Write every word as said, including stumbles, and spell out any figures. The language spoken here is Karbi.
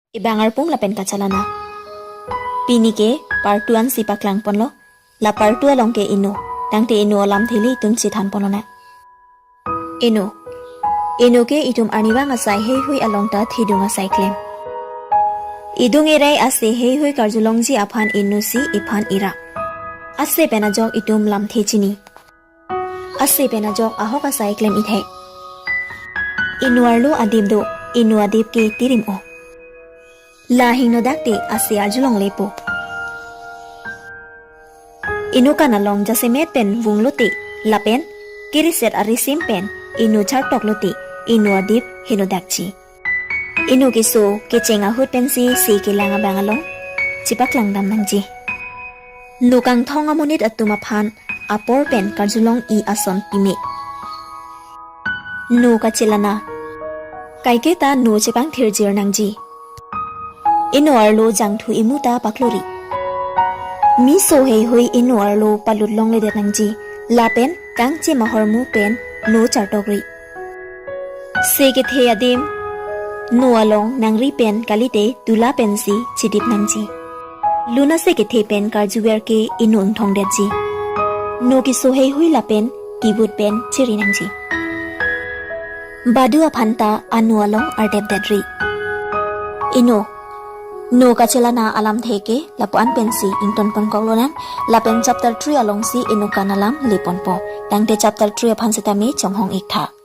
Ebang arpum lapen kachelana. Pini ke part two ansi paklangponlo. La part two along ke Inu. Tangte Inu alamthe le itum chethanponlonang. Inu. Inu ke itum arnivang asai heihui along ta thedung asai klem. Idung irai ase heihui karjulongji aphan Inu si iphan ira. Ase pen ajok itum lamthe chini. Ase pen ajok ahok asai klem-i thek. Inu arlo adim do, Inu adip ke tirim-o. La hingno dak te ase arjulonglepo. Inu kan along jasemet pen vunglote, lapen kiriset arisim pen Inu chartoklote, Inu adip hingno dakji. Inu keso kecheng ahut pensi se kelang abang along chepaklang dam nangji. Nu kangthong amonit atum aphan apor pen karjulong-i ason pime. Nu kachelana. Kaiketa nu chepangthirjir nangji. Inu arlo jangthu imu ta paklori. Miso heihui Inu arlo palut longledet nangji. Lapen kangchim ahormu pen nu chartokri. Se kethe adim nu along nangri pen kalite tula pensi chidip nangji. Lun ase kethe pen karjuver ke Inu ingthongdetji. Nu keso heihui lapen kivut pen chiri nangji. Badu aphan ta anu along ardepdetri. Inu. Nu kachelana alamthe ke lapu-an pensi ingtonponkoklonang, lapen chapter three alongsi Inu kan alam leponpo. Tangte chapter three aphan setame chonghong-iktha.